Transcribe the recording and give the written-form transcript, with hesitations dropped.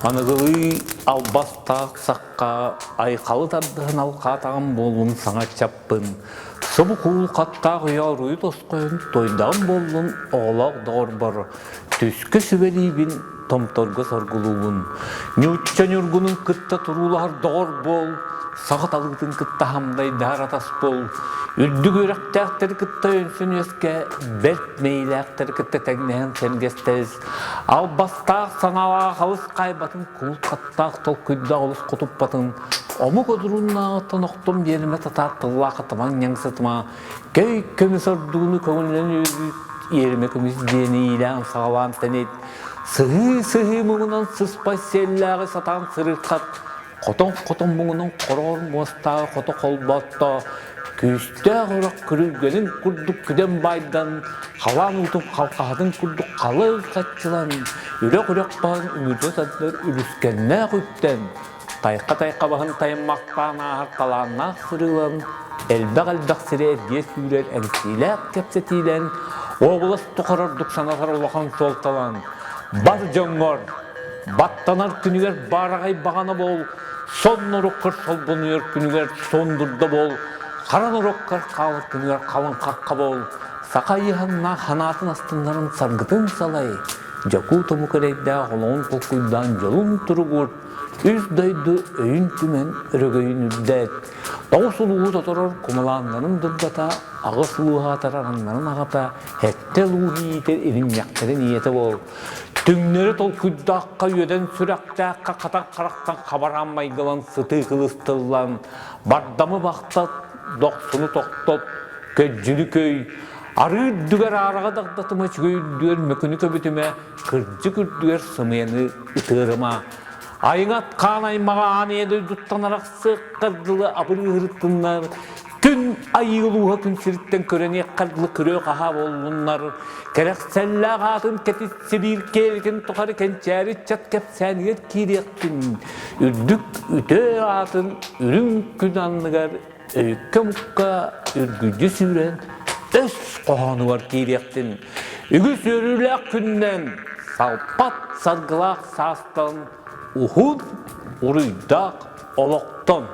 Аныгылыы албастаах сахха айхалы тардыһан алҕаатаҕым буоллун саҥа чаппын, субу куул хаттаах үйэ оруйу тосхойон туойдаҕым буоллун оҕолоох доҕорбор түскэ сүбэлиибин, томторго соргулуубун. Ньуучча ньургунун кытта туруулаһар доҕор буол, саха талыытын кытта хамдайдаһар атас буол, үрдүк үөрэхтээхтэри кытта өйөнсөн үөскэ, бэрт мэйиилээхтэри кытта тэҥнэһэн сэргэстэс, Албастаах санаалаах алыс хаайбатын, кулут-хаттаах толкуйдаах олус хотуппатын, омук одурууннааҕыттан охтон биэримэ татаар тыллаах атамаҥ ньаҥсытыма, көй көмүс ордууну көҥүлүнэн үөрбүт иэримэ көмүс диэни иилээн-саҕалаан тэнит, сыһыы-сыһыы муҥунан сыспай сиэллээҕи сатаан сырыырхат, Хотон-хотон муҥунан хороҕор муостааҕы хото холботто, күүстээх урах күрүлгэнин курдук күдэн байдан, халаан уутун халҕаһатын курдук халыҥ хаччылан, үрэх-үрэх баһын үҥүтэ тардар үлүскэннээх үптэн, тайха-тайха баһын тайыммахтаан ааһар талааннаах сырыылан, элбэх-элбэх сири эргийэ сүүрэр эҥсиилээх кэпсэтиилэн, уобалас тухары ордук санатар улахан суолталан, бар дьоҥҥор Баттанар күнүгэр баараҕай баҕана буол, сон норуоккар солбонуйар күнүгэр суондурда буол, хара норуоккар хаалар күнүгэр халыҥ хахха буол, саха ыйыһаннаах ханаатын астыннарын саргытын салай, дьокуут омук эрэйдээх олоҕун толкуйдаан дьолун туругурт, үс дойду өйүн түмэн өрөгөйүн үрдэт, тоҕус улууһу тоторор кумалааннарын дурдата, аҕыс улууһу атарараннарын аҕата, сэттэ улууһу иитэр иринньэхтэрин ийэтэ буол. Түҥнэри толкуйдаахха үөдэн сүрэхтээххэ хатан харахтан хабараан майгылан сытыы кылыстыллан, бардамы бахтат, дохсуну тохтот, көддьүнү көй, арыы үрдүгэр аараҕа дагдатыма, үчүгэй үрдүгэр мөкүнү көбүтүмэ, кырдьык үрдүгэр сымыйаны ытыарыма. Айыҥат хаан аймаҕа аан ийэ дойдуттан арахсыаххар дылы абырыыһырыттыннар, күн айыы улууһа күн сириттэн көрөниэххэр дылы күрүө-хаһаа буоллуннар, кэрэхсэллээх аатын кэтит сибиир киэлитин тухары кэнчээри ыччат кэпсээнигэр киириэхтин, үрдүк үтүө аатын үрүҥ күн анныгар өйүккэ-мукка үргүдьү сүүрэн өс хоһоонугар киириэхтин, үгүс үөрүүлээх күннэн салпат саргылаах саастан уһун уруйдаах олохтон.